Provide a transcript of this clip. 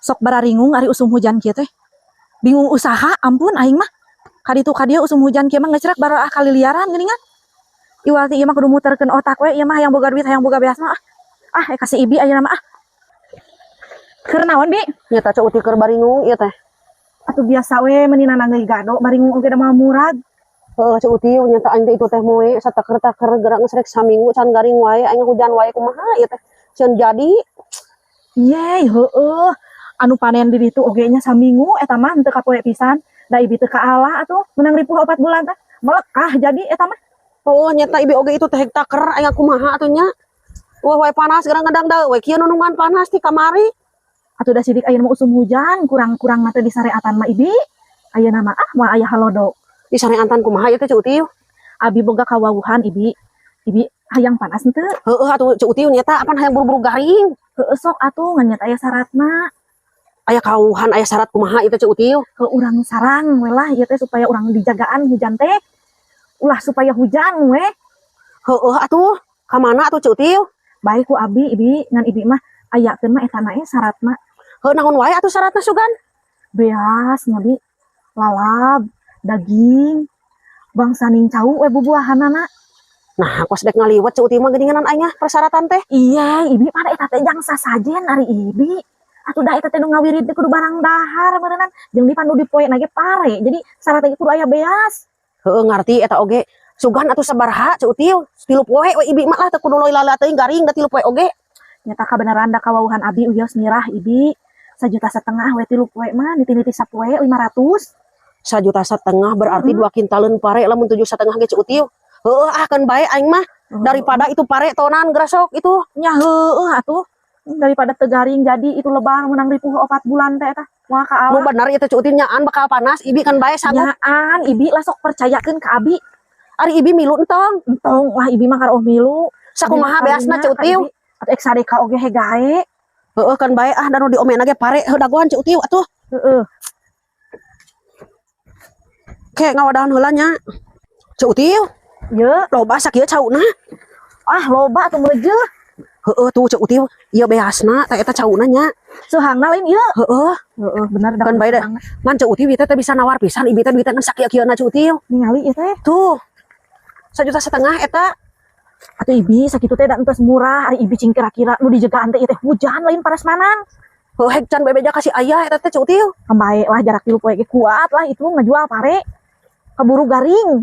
Sok bararingung ari usum hujan kieu teh. Bingung usaha, ampun aing mah. Kaditu kadieu usum hujan kieu mah ngecrek baroah kaliliaran geuningan. Iwal ti ieu mah kudu muterkeun otak we ieu mah, hayang boga duit, hayang boga beas mah ah. Ah, kasih Ibi ayeuna mah ah. Keur naon, Bi? Nya Ceu Uti, keur baringung ieu teh. Atuh biasa we, meuni nananggeui gado, baringung oge da moal murag. Heeh, Ceu Uti, nya aing teh itu teh moe sataker-taker geura geus rek saminggu can garing wae, aing hujan wae, kumaha ieu teh? Sieun jadi. Ye, heueuh. Anu panen di ditu oge nya saminggu eta mah henteu kapoe pisan. Da Ibi teu kaala atuh, menang ripuh 4 bulan teh. Melekah jadi eta mah. Oh, nyata Ibi oge itu teh taker, aing kumaha atuh nya? Wah, wae panas geura ngedang da we kieu nunungan panas ti kamari. Atuh da sidik ayeuna mah usum hujan, kurang-kurang mah teh disareatan mah, Ibi. Ayeuna mah ah moal aya halodo. Disareatan kumaha ieu teh, Ceu Uti? Abi boga kawawuhan, Ibi. Ibi hayang panas henteu? Heueuh atuh, Ceu Uti, nyata apan hayang buru-buru garing. Heueuh, sok atuh, ngan nyata aya syaratna. Aya kawuhan, aya syarat kumaha ieu teh, Ceu Uti? Ke urang sarang we lah ieu teh, supaya urang dijagaan hujan teh. Ulah supaya hujan we. Heueuh atuh, ka mana atuh, Ceu Uti? Baik ku abi, Ibi, ngan Ibi mah ayakeun mah eta na syaratna. Heuh, naon wae atuh syaratna sugan? Beas nya, Bi, lalab, daging, bangsa cau we bubuahanana. Nah, kos dek ngaliwet Ceu Uti mah geuningan aing persyaratan teh. Iya, Ibi, pada eta teh jang sasajen ari Ibi. Atuh da eta teh nu ngawirid teh kudu barang dahar meureunan, jeung di pandu di poe ge pare. Jadi syaratna ge kudu aya beas. Heueuh, ngarti eta oge. Sugan atuh sabaraha, Ceu Uti? 3 poe we Ibi mah lah, teu kudu lila teuing, garing da 3 poe oge. Nyata kabeneran da kawawuhan abi uyos mirah, Ibi. 1,5 juta we 3 poe mah, niti-niti sapoe 500. 1,5 juta berarti 2 kintaleun pare lamun 7,5 ge, Ceu Uti. Heueuh ah, keun bae aing mah daripada itu pare tonan gerasok itu. Nya heueuh atuh, daripada teu garing jadi itu lebar menang ripuh 4 bulan teh eta moal ka Nu ala. Bener ieu teh, Ceu Uti, nyaan bakal panas Ibi kan bae sanggup? Nyaan, Ibi lah, sok percayakeun ka abi. Ari Ibi milu entong? Entong lah, Ibi mah karoh milu. Sakumaha beasna, Ceu Uti? Atuh ek sadeka oge hegae. Heueuh, kan bae ah, da nu diomena ge pare. Heuh, dagoan, Ceu Uti, atuh. Heeh. Ke ngawadahan heula nya, Ceu Uti. Ye. Loba sakieu cauna? Ah, loba atuh, meujeuh. Heueuh tuh, Ceu Uti, ieu beasna teh, eta cauna nya. Seuhangna lain ieu? Heueuh. Heeh, bener da. Kan bae deh. Ngan Ceu Uti teh bisa nawar pisan Ibi teh duitna ngan sakieu-kieuna, Ceu Uti. Ningali ieu teh. Tuh, 1,5 juta eta. Atuh Ibi, sakitu teh da entos murah. Ari Ibi cing kira-kira nu dijagaan teh ieu teh hujan, lain parasmanan. Heuh, hek can bebeja kasih ayah eta teh, Ceu Uti. Bae lah, jarak 3 poe ge kuat lah itu ngajual pare. Keburu garing.